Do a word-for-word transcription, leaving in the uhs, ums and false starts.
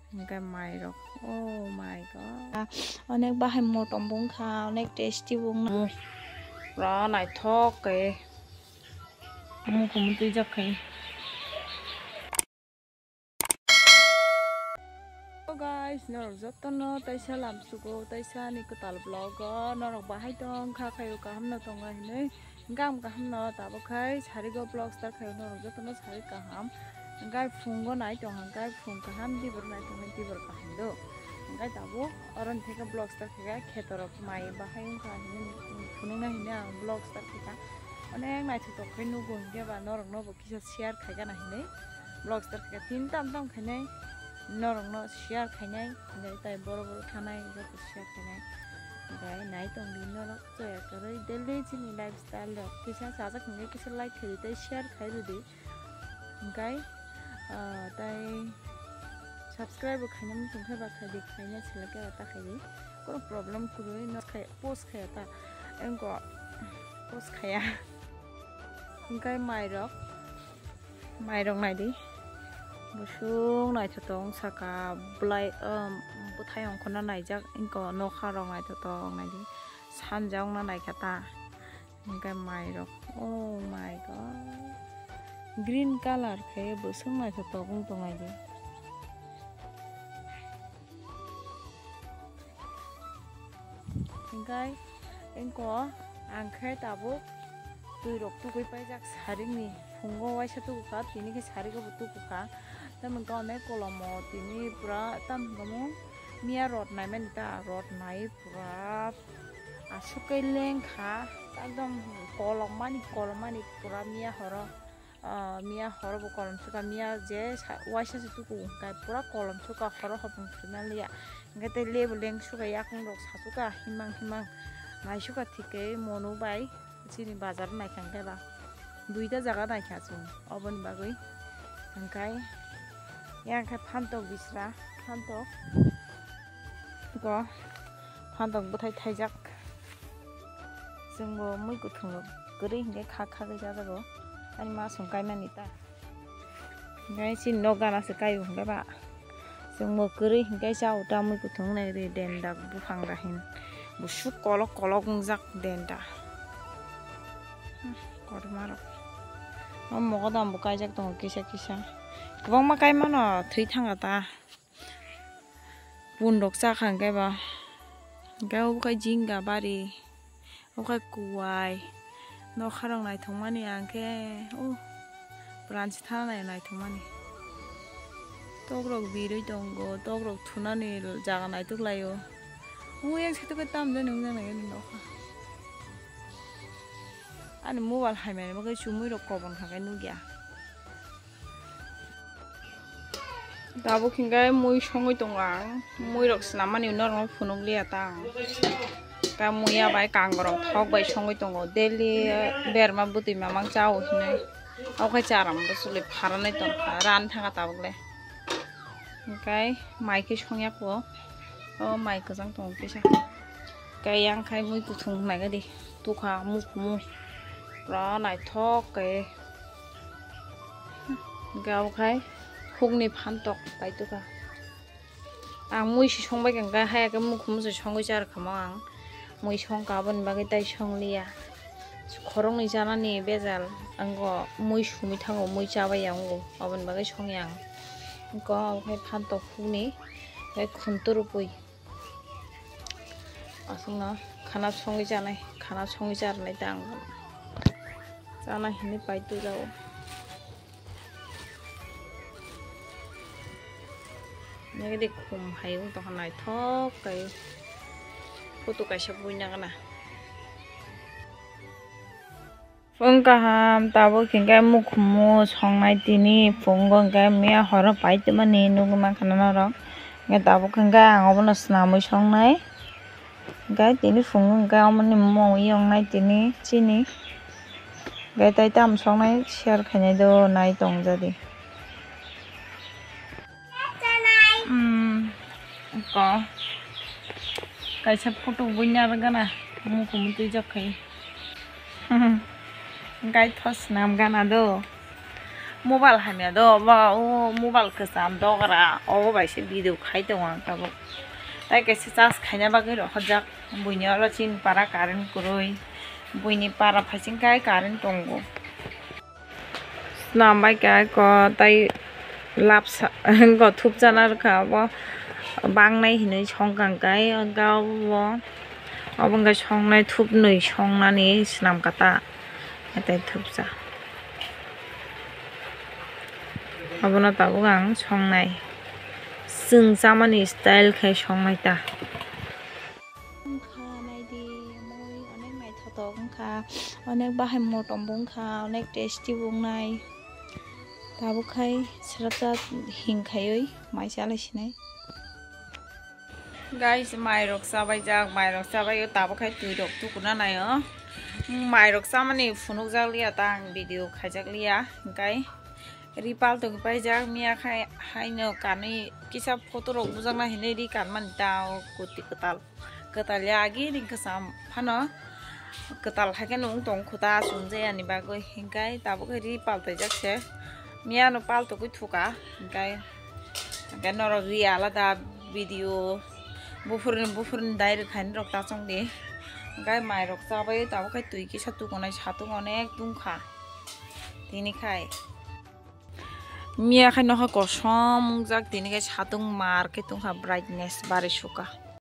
Hingke mairok, oh my God. Onek bahai motom bo wngkha, onek tasty bo wngkha. Pura naithok khe. Mukhung twijak khe. Hello guys, norok jotono taisa lamsugo, taisa ni kwtal vlog o norok bahai tong kha khaio, kaham no tongo hinwi. Hingke ang kaham no tabuk khai sarigo vlog start khaio, norok jotono sari kaham. Hingke phungo nai tong hingke phung kaham dibor nai tong dibor kaham do. Hingke tabuk oro ni theke vlog start khaikha, khetorok mai bahai wngkha hinwi phunukna hinwi ang vlog start khaikha. Onek naithotok khe nugo hingke ba norok no bo kisa share khaikha na hinwi vlog start khaikha. Tin tam tam khainai norok no share khainai, hingke tai boro boro thanai joto share khainai. Hingke nai tong di norok. Chaya kwrwi daily chini lifestyle rok kisa chajak hingke kisa like khaidi tei share khairwdi. Hingkai, ah, tai subscribe bo khaina muchung khe ba khaidi, khaina selek khe ta khaidi. Kono problem kwrwi no khai, post khaya ta. Engko post khaya. Hingkai mairok, mairok naidi. Busung naithotok wng saka, bwlai, um, bwthai ongkhorna naijak, engko nokha rok naithotok naidi. Sanja wngna naikha ta. Hingke mairok, oh my God, green colour khe bwswk naithotok wng tong ai di. Hingke engko ang khe tabuk twi rok tugui paijak saringni phungo waisa tugukha, tini khe sarigo bo tugukha. Tamoni khe onek kolomo tini pura tam hinwi miya rot naimani ta, rot nai pura. Aswk khe lengkha, ekdom kolom mani, kolom mani pura miya horo, ah, miya horo bo kolom sukha, miya je sa-, waisa se tuku hwnkhe pura kolom sukha, horo hopong thwima liya. Hwnkhe tei lebo leng sukha, yakung rok sa sukha, himang himang nai sukha thik khe monu bai. Chini bazar naikha hwnkhe ba duita jaga naikha chwng oboni bagwi. Hwnkhe yang khe phantok bisra, phantok ko phantok bwthai thaijak. Chwngbo mui kuthung rok kwrwi hwnkhe kha khagwi chajago. Ani ma song kaimani ta. Hingke chini nok gana se kaio hingke ba. Chwngbo kwrwi hingke cha o tamwi kuthung nai ri denda buphang da hin. Busuk kolok kolok wngjak denda. Hmm, kotorma rok. O mogodam bo kaijak tongo kisa kisa. Kwbangma kaimano thwi thanga ta. Pun rok chakha hingke ba. Hingke obo khe jinga bari. Okhai kuwai nokha rok naithok mani ang khe, oh, pran se thana nai naithok mani. Tok rok birwi tongo, tok rok thunani jaga naithok lai o. Oyang se tok khe tam jani wngya nai ani nokha. Ani mobile hai mani bagwi chumui rok kobon kha khe nukya. Tabuk hingke mui songwi tongo ang. Mui rok swnam mani norok phunuk liya ta ang. Ta mui ya bai kangrok thok bai songwi tongo. Daily berma bwtwi mamang cha o hinui. Okhai charam bo chwlwi pharanai tongkha. Ran thanga tabuk le. Hingke mai khe songya kho. O mai kwchang tongo kisa. Khe yang khai mui kuthung nai di. Tukha mukhumu. Pura naithok khe. Hingke abo khai hukni phantok paitokha. Ang mui se songbai kha, hingke haya khe mukhumu se songwi charwkha mo ang. Mui songkha aboni bagwi tai songliya. Khoroknwi chanani bejal, ang o mui sumui thango, mui chabaiya wngo, aboni bagwi songya ang. Hingke abo khai phantok hukni, tei khuntu rwpui. Aswkno khana songwi chanai, khana songwi charwnai ta ang. Chana hinwi pai twijao. Nagede khum hai wng tongkha naithok kai. Photo kaisa buina gana. Phung kaham, tabuk hingke mukhumu songnai tini phungo hingke miya horo paitwmani nugwi mankha na norok. Hingke tabuk hingke ang obono swnamwi songnai. Hingke tini phungo hingke omoni mung yongnai tini chini. Hingke tai tamo songnai share khainai do nai tongjadi. Hmm, ko. Kaisa photo buina rwgana, mukhung twijak khai. Gai thos nam gana do. Mobile hamya do, ba o mobile kwcham dogra, obo bai se video khai tongo ang tabuk. Tai kaisa charge khaina bagwi rohorjak, buini oro chini para current kwrwi, buini para phaising kai current tongo. Swnam bai kha ko tai lapsa go thupjana rwkha, obo bangnai hinwi songkang kai, obo, obo wngkha songnai thupnwi songnani swnam kha ta, tai thupsa. Obono tabuk ang songnai. Chwng chamani style khai songnai ta. Wngkha naidi, mui onek naithotok wngkha, onek bahai motom bo wngkha, onek tasty bo wngnai. Tabuk khai srapsa hing khaiwi mai chalai sinai. Guys, mairok chabaijak, mairok chabaio tabuk khai twi rok tukuna naio. Mairok chamani phunukjak liya ta ang video khaijak liya, hingkai ri paltong paijak miya khai haino kanwi kisa photo rok bujakna hinwi ri kanmani ta o kuti kwtal, kwtal ya agi ring kwcham phano kwtal hai khe nung tong khuta chumjaya ni bagwi, hingkai tabuk khai ri paltaijak se miya no paltogwi thuka, hingkai. Hingke norok ri alada video buphurni buphurni dai rwkhaini rok tachongdi. Hingke mairok chabai tabuk khe twi kisa tukunai satung onek tungkha. Tini khai miya khai nokha kosom wngjak, tini khai satung mar khe tungkha, brightness bari suka.